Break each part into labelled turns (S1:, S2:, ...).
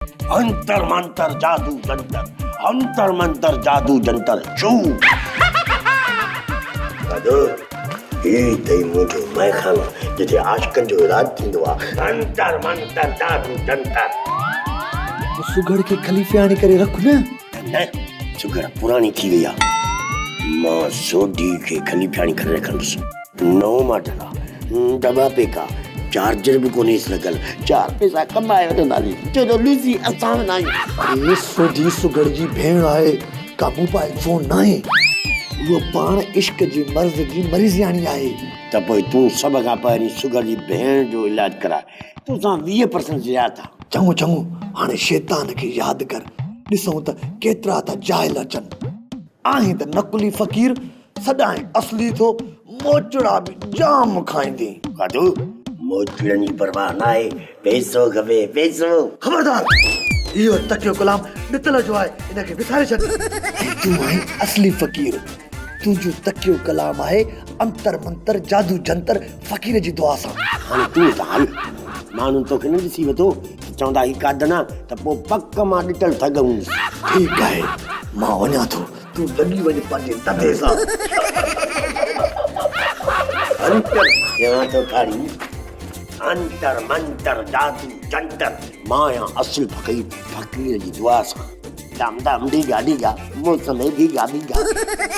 S1: انتر منتر جادو جنتر انتر منتر جادو جنتر چو دادو هي اٿئي منهنجو مئخانو جتي عاشقن جو علاج ٿيندو آ انتر منتر جادو جنتر.
S2: سگهڙ کي خليفياڻي ڪري رک نه.
S1: نه سگهڙ پراڻي ٿي وئي آ مان سوڍي کي خليفياڻي ڪري رکندس. نئون ماڊل آ ڊٻا پيڪ آ چارجر به ڪونهيس لڳل چار پئسا ڪمائي وٺنداسين ڇو جو لوسي اسان به ناهيون.
S2: اڙي سوڍي سگهڙ جي ڀيڻ آهي ڪا موبائل فون ناهي. هوء پاڻ عشق جي مرض جي مريضياڻي آهي.
S1: ته پوء تون سڀ کان پهرين سگهڙ جي ڀيڻ جو علاج ڪراء توسان 20 پرسنٽ زيادت آ.
S2: چڱو چڱو هاڻي شيطان کي ياد ڪر ڏسون ته ڪيترا ٿا جاهل اچن. آهين ته نقلي فقير سڏائين اصلي ٿو، موچڙا به جام کائيندين.
S1: دادو، موچڙن جي پرواهه ناهي، پئسو کپي، پئسو.
S2: خبردار! اهو تڪيو ڪلام ڏتل جو آهي، ان کي وساري ڇڏ. ۽ تون آهين اصلي فقير، تنهنجو تڪيو ڪلام آهي انتر منتر جادو جنتر فقير جي دعا سان.
S1: هاڻي تون هتان هل، ماڻهن توکي نه ڏسي ورتو ته چوندا هي قادن آ ته پوء پڪ مان ڏتل ٺڳ هوندس.
S2: ٺيڪ آهي، مان وڃان ٿو. تون لڳي وڃ پنهنجي ڌنڌي سان.
S1: انتر چوان ٿو ڪھاڻي انتر منتر جادو جنتر مان آھيان اصل فقير فقير جي دعا سان دم دم ڊيگا ڊيگا موسم ڀيگا ڀيگا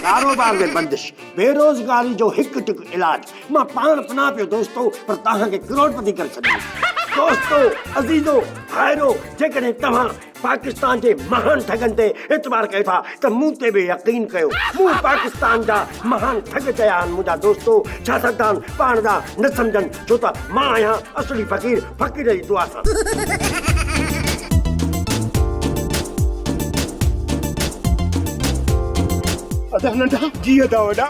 S1: ڪاروبار ۾ بندش بيروزگاري جو ھڪ ٽڪ علاج مان پاڻ پناھ پيو دوستو پر توھان کي ڪروڙپتي ڪري ڇڏيندس دوستو عزيزو ڀائرو جيڪڏھن توھان پاڪستان جي مهان ٺڳن تي اعتبار ڪيو ٿا ته مون تي به يقين ڪيو. مون پاڪستان جا مهان ٺڳ چيا آهن منهنجا دوستو سياستدان پاڻ ڏانهن نه سمجهن ڇو ته مان آهيان اصلي فقير فقير جي دعا سان.
S3: ادا ننڍا. جي ادا وڏا.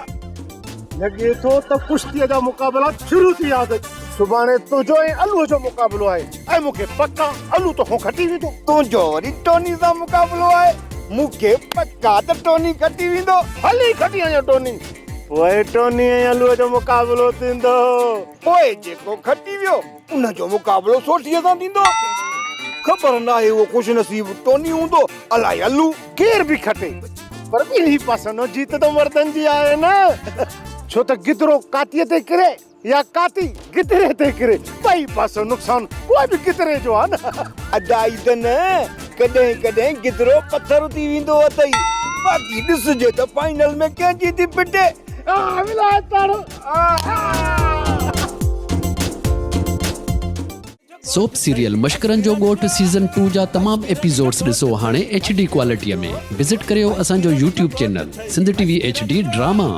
S3: لڳي ٿو ته ڪشتيء جا مقابلا شروع ٿي ويا اٿئي. سڀاڻي تنهنجو ۽ الوء جو مقابلو آهي ۽ مون کي پڪ آ الو توکان کٽي ويندو. تنهنجو وري ٽوني سان مقابلو آهي، مون کي پڪ آ ته ٽوني کٽي ويندو. هلي کٽي وڃو ٽوني. پوء ٽوني ۽ الوء جو مقابلو ٿيندو. پوء جيڪو کٽي ويو ان جو مقابلو سوڍيء سان ٿيندو. خبر ناهي اهو خوش نصيب ٽوني هوندو الائي الو. ڪير به کٽي پر ٻنهي پاسن جيت ته مردن جي آهي نه. ڇو ته گدرو ڪاتيء تي ڪري يا ڪاتي گدري تي ڪري ٻئي پاسو نقصان پوء به گدري جو آهي نه. ادا عيدن ڪڏهن ڪڏهن گدرو پٿر ٿي ويندو اٿئي. باقي ڏسجي ته فائنل ۾ ڪنهن جي ٿي ڦٽي. آ ولايت تاڙو آ.
S4: سوپ سيريل مشڪرن جو ڳوٺ سيزن ٽو جا تمام ايپيسوڊس ڏسو هاڻي ايڇ ڊي ڪوالٽي ۾ وزٽ ڪريو اسان جو YouTube channel Sindh T V H D drama.